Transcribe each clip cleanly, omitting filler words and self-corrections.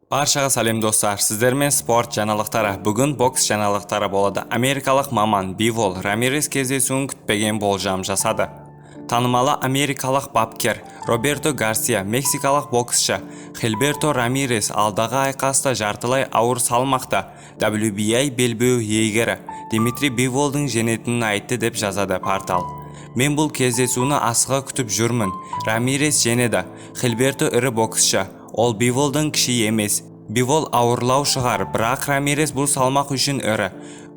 Баршаға сәлем, достар! Сіздермен спорт жаңалықтары. Бүгін бокс жаңалықтары болады. Америкалық маман Бивол Рамирес кездесуін күтпеген болжам жасады. Танымалы америкалық бапкер Роберто Гарсия мексикалық боксшы Хильберто Рамирес алдағы айқаста жартылай ауыр салмақта WBA белбеу иегері Дмитрий Биволдың жеңетінін айтты деп жазады портал. Мен бұл кездесуні асыға күтіп жүрмін. Рамирес жеңеді. Хильберто ірі боксшы. Ол Биволдан кіші емес. Бивол ауырлау шығар, бірақ Рамирес бұл салмақ үшін ірі.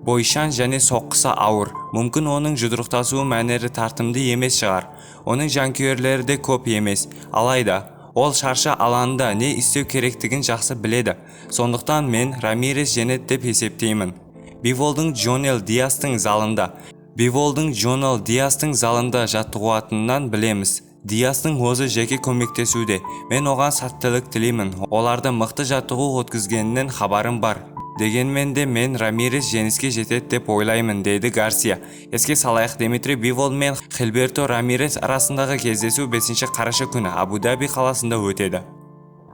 Бойшаң және соққысы ауыр. Мүмкін, оның жұдырықтасу мәнері тартымды емес шығар. Оның жанкүйерлері де көп емес. Алайда ол шаршы алаңда не істеу керектігін жақсы біледі. Сондықтан мен Рамирес жеңеді деп есептеймін. Биволдың Джонел Диастың залында жаттығатынын білеміз. Диастың өзі жеке көмектесуде. Мен оған сәттілік тілеймін. Оларды мықты жаттығу өткізгенінен хабарым бар. Дегенмен де мен Рамирес жеңіске жетеді деп ойлаймын, дейді Гарсия. Еске салайық, Дмитрий Бивол мен Хильберто Рамирес арасындағы кездесу 5 қараша күні Абу-Даби қаласында өтеді.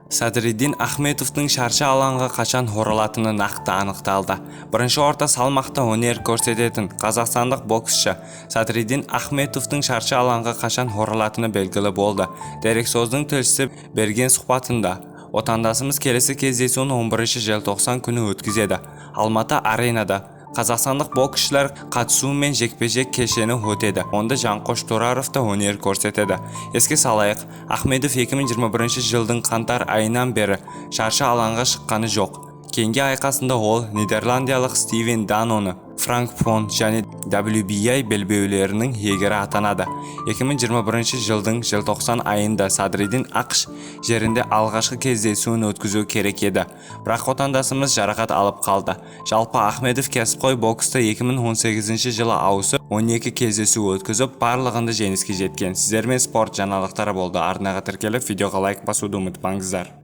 Садриддин Ахметовтың шаршы алаңға қашан оралатыны нақты анықталды. Бірінші орта салмақта өнер көрсететін қазақстандық боксшы Садриддин Ахметовтың шаршы алаңға қашан оралатыны белгілі болды. Дерексөздің тілшісі берген сұхбатында отандасымыз келесі кездесуін 11 желтоқсан күні өткізеді. Алматы Аренада қазақстандық боксшылар қатысуымен жекпе-жек кешені өтеді. Онда Жанқош Тұраров та өнер көрсетеді. Еске салайық, Ахмедов 2021 жылдың қаңтар айынан бері шаршы алаңға шыққаны жоқ. Кейінгі айқасында ол нидерландиялық Стивен Даноны Франк-фон және WBA белбеулерінің иегері атанады. 2021 жылдың желтоқсан айында Садриддин АҚШ жерінде алғашқы кездесуін өткізу керек еді. Бірақ отандасымыз жарақат алып қалды. Жалпы, Ахмедов кәсіпқой бокста 2018 жылы ауысып, 12 кездесу өткізіп, барлығында жеңіске жеткен. Сіздермен спорт жаңалықтары болды. Арнаға тіркеліп, видеоға лайк басуды ұмытпаңыздар.